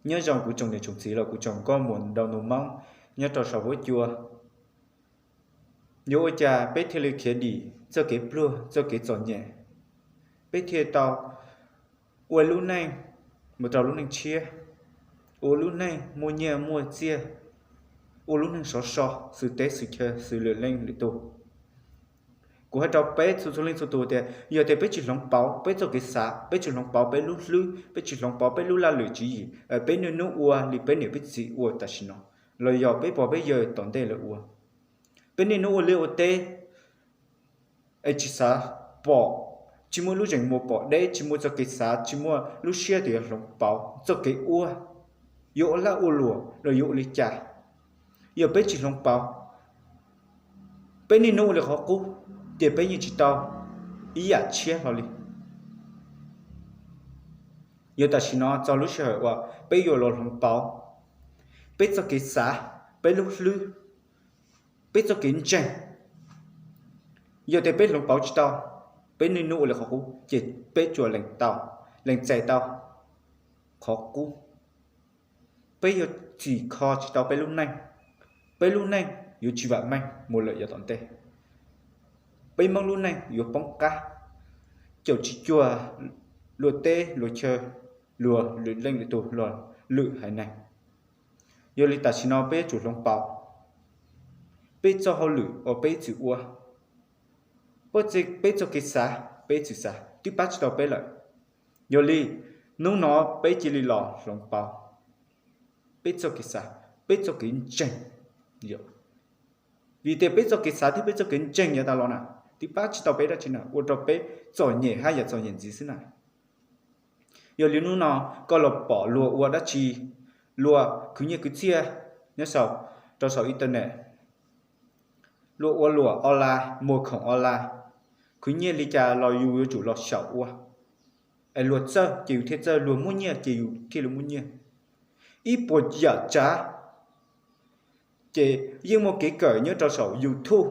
Nyob zoo kuv tsoom niam tsoom txiv los kuv tsoom nkauj muam nraug nus Hmoob nyob rau saum huab cua. Yuav ua cas peb thiaj li khiav dim txoj kev pluag txoj kev txom nyem? Peb thiaj tau ua lub neej mus rau lub neej tshiab, ua lub neej muaj nyiaj muaj txiaj, ua lub neej sov so xws teb xws chaw xws lwm leej lwm tus. Kuv hais rau peb txhua txhua leej txhua tus tias yog tias peb tsis hloov pauv peb txoj kev xav, peb tsis hloov pauv peb lub hlwb, peb tsis hloov pauv peb lub laj lwm tswv yim, peb niaj hnub ua li peb niam peb txiv ua tam sim no, los yog peb pog peb yawg tom ntej lawv ua, peb niaj hnub ua liaj ua teb es tsis xav pom, tsis muaj lub zeem muag pom deb, tsis muaj txoj kev xav, tsis muaj lub siab tias yuav hloov pauv txoj kev ua, yuav ua laj ua luam los yuav ua li cas. Yog peb tsis hloov pauv, peb niaj hnub ua li qhov qub, ces peb yeej tsis tau ib yam tshiab hlo li. Yog tam sim no txog lub sij hawm uas peb yuav los hloov pauv peb txoj kev xav, peb lub hlwb, peb txoj kev ntseeg. Yog tias peb hloov pauv tsis tau, peb niaj hnub ua li qhov qub ces peb tsuas lees txais tau qhov qub. Peb yuav txhim kho tsis tau peb lub neej, peb lub neej yuav tsis vam meej mus lawm yav tom ntej. Peb Hmoob lub neej yuav poob qab, caum tsis cuag luag teb luag chaw, luag lwm leej lwm tus los lwm haiv neeg. Yog li tam sim no peb yuav tsum hloov pauv peb txoj hauj lwm uas peb txwm ua, peb txoj kev xav peb txwm xav twb pab tsis tau peb lawm. Yog li hnub no peb cia li los hloov pauv peb txoj kev xav, peb txoj kev ntseeg. Vim tias peb txoj kev xav thiab peb txoj kev ntseeg yav tas los na, twb pab tsis tau peb dab tsi na, ua rau peb txom nyem hab yam txom nyem ntxiv xwb na. Yog li hnub no koj los pom luag ua dab tsi, luag khwv nyiaj khwv txiaj nyob saum, rau saum internet, luag ua luam online, muag khoom online, khwv nyiaj li cas los yus yuav tsum los xyaum ua. Es luag txawj ces yus thiaj txawj, luag muaj nyiaj ces yus thiaj li muaj nyiaj. Ib puas yam tsav ces yeej muaj kev kawm nyob rau saum YouTube,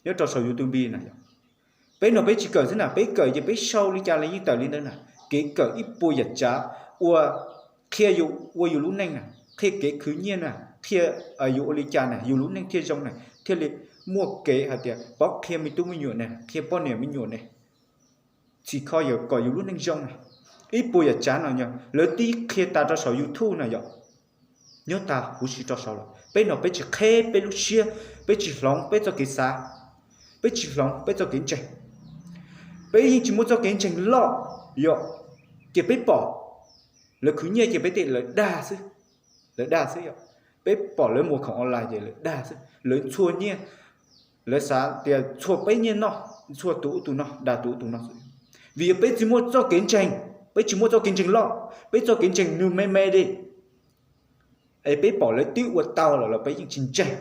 nyob rau saum YouTube na yom. Peb no peb tsis kawm xwb na, peb kawm ces peb sau li cas los yeej tawm li ntawd na. Kev kawm ib puas yam tsav ua, qhia yus ua yus lub neej na, qhia kev khwv nyiaj na, qhia yus ua li cas na yus lub neej thiaj zoo na, thiaj li muaj kev hais tias pov qhia me tub me nyuam na, qhia poj niam me nyuam na. Txhim kho yog kom yus lub neej zoo na. Ib puas yam tsav no yog lawv twb qhia tas rau saum YouTube na yom, nyob tas huv si rau saud lawm. Peb no peb tsis qheb peb lub siab, peb tsis hloov peb txoj kev xav, peb tsis hloov peb txoj kev ntseeg. Peb yeej tsis muaj txoj kev ntseeg loj yom, ces peb pom lawv khwv nyiaj ces peb tej lawv dag xwb, lawv dag xwb yom. Peb pom lawv muag khoom online ces lawv dag xwb, lawv ntxhua nyiaj, lawv xav tias ntxhua peb nyiaj noj, ntxhua tus ub tus no, dag tus ub tus no xwb. Vim yog peb tsis muaj txoj kev ntseeg, peb tsis muaj txoj kev ntseeg loj, peb txoj kev ntseeg nws me me li. Es peb pom lawv twb ua tau lawm los peb yeej tsis ntseeg,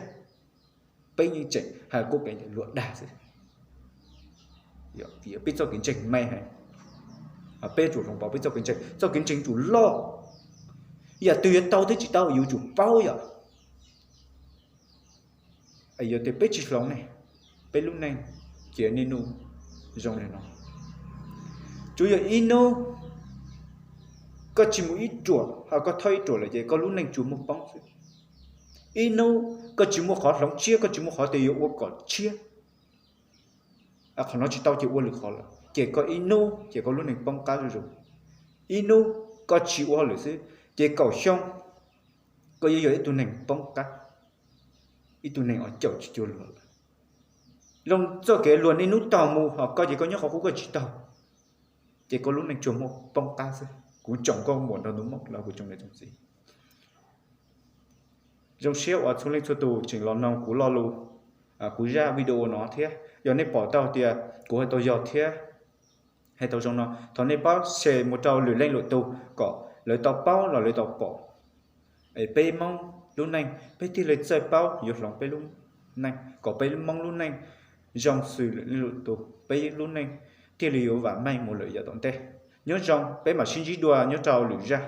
peb yeej tseem hais kuj peb luag dag xwb. Vim peb txoj kev ntseeg me heev, peb yuav tsum hloov pauv peb txoj kev ntseeg, txoj kev ntseeg yuav tsum loj. Yam twg yuav tau thiab tsis tau yuav tsum paub yom. Yog tias peb tsis hloov ne, peb lub neej cia niaj hnub zoo li no. Tsuas yog ib hnub koj tsis mus ib ruam ho koj thauj ib ruam lawm ces koj lub neej tsuas muaj poob xwb. Ib hnub koj tsis muaj qhov hloov tshiab, koj tsis muaj qhov tias yuav ua kom tshiab, qhov no tsis tau ces ua lwm qhov lawm ces koj ib hnub ces koj lub neej poob qab zuj zus. Ib hnub koj tsis ua hauj lwm xwb ces kaum xyoo koj yuav yog ib tug neeg poob qab, ib tug neeg uas caum tsis cuag luag lawm. Zoo txoj kev luag niaj hnub taug mus ho koj ces koj nyob qhov qub koj tsis taug, ces koj lub neej tsuas muaj poob qab xwb. Kuv tsoom nkauj muam nraug nus Hmoob los kuv tsoom niam tsoom txiv, zoo siab uas txhua leej txhua tus tseem los noog kuv lo lus, kuv zaj video no thiab. Yog nej pom tau tias kuv hais tau yog thiab hais tau zoo no, thov nej pab share mus rau lwm leej lwm tus kom lawv tau paub los lawv tau pom. Es peb Hmoob lub neej peb thiaj li txawj paub yuav hloov peb lub neej kom peb Hmoob lub neej zoo xws lwm leej lwm tus, peb lub neej thiaj li yuav vam meej mus lawm yav tom ntej. Nyob zoo, peb mam sib ntsib dua nyob rau lwm zaj.